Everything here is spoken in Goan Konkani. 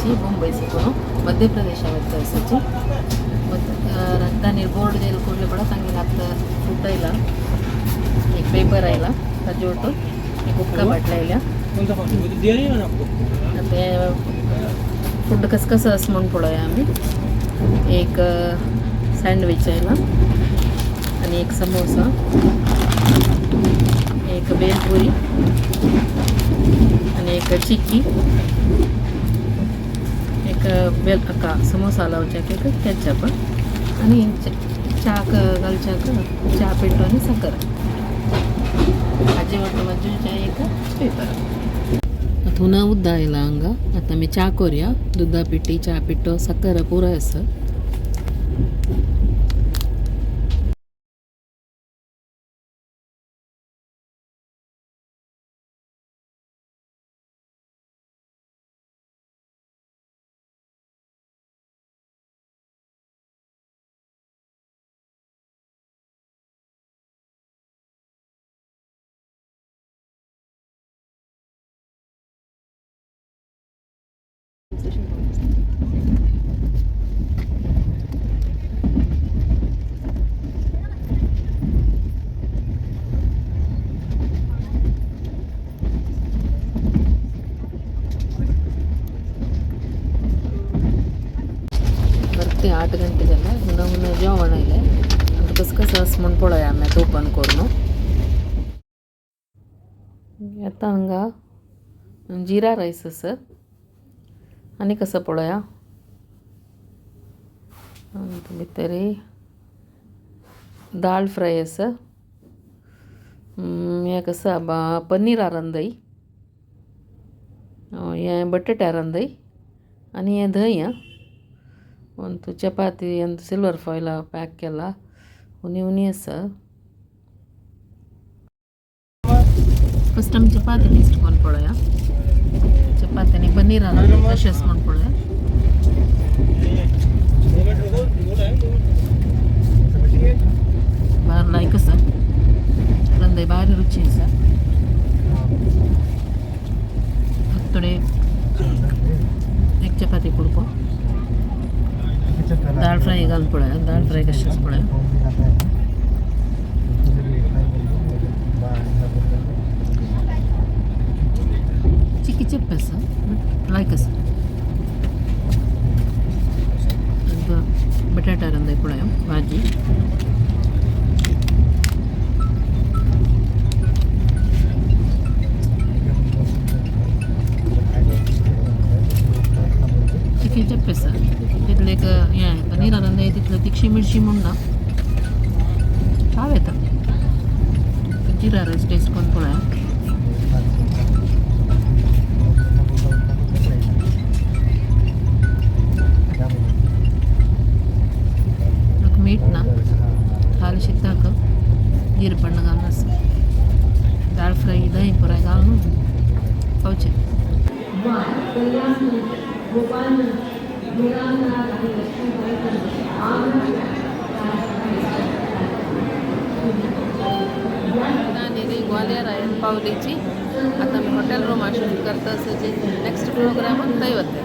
आसची मुंबई सकून मध्य प्रदेश वता आसाची. राजधानी बोर्ड जेल ಕೂಡಲೇ ಕೂಡ ತಂಗಿ ಹಾಕ್ತ ಫುಡ್ ಇಲ್ಲ, एक पेपर आयला ताजे ಒಟ್ಟು एक उदका बाटल्या आयल्या. ते फूड कसं कसं असं म्हणून पळोवया आमी. एक सँडविच आयला आनी एक समोसा, एक भेलपुरी आनी एक चिक्की, एक बेल अक्का समोसा लावच्याक एक केचप आनी च्याक घालच्याक च्या पिठो आनी साकर. हाजे ಒಟ್ಟು मज्जूच्या एक पेपर. आता उद्दा आयला हांगा. आतां आमी च्या करुया. दुदा पिठी, च्या पिठो, साकर पुरो आसा. परते 8 घंटे जाले. हुना हुना जेवण आयलें. आतां कसं कसं आसा म्हूण पळोवया आमी आतां ओपन करून. आतां हांगा जिरा रायस आसा आनी कसो पळोवया. भितर दाळ फ्राय आसा. हें कसं पनीर रंदय, हें बटाटा रंदय आनी हें दही. आं, ಒಂದು ಚಪಾತಿ ಒಂದು ಸಿಲ್ವರ್ ಫಾಯಿಲ್ ಪ್ಯಾಕ್ केला. उनी उनी आसा. फर्स्ट आमी चपाती टेस्ट करून पळोवया. चपाती आनी पनीर कशें आसा म्हूण पळोवया. बार लायक आसा. रंदय भारी रुची आसा. थोडे एक चपाती कुडको दाळ फ्राय घालून पळोवया. दाळ फ्राय कशें आसा पळोवया. चिकी चेप्पे आसा बट लायक आसा. बटाटा रंदय पळोवया भाजी. चिकी चेप्पे आसा. तितले एक हें पनीर रंदय तितले तिखशी मिरची म्हूण ना, खाव येता. जिरा रायस टेस्ट करून पळोवया. मीठ ना, खाली शिताक जीर पण्ण घालून आसा. दाळ फ्राय दही पुराय घालून खावचें. ग्वालियर आयन पावलीची. आता मी हॉटेल रूम शिफ्ट करता आसा. नेक्स्ट प्रोग्राम थंय वता.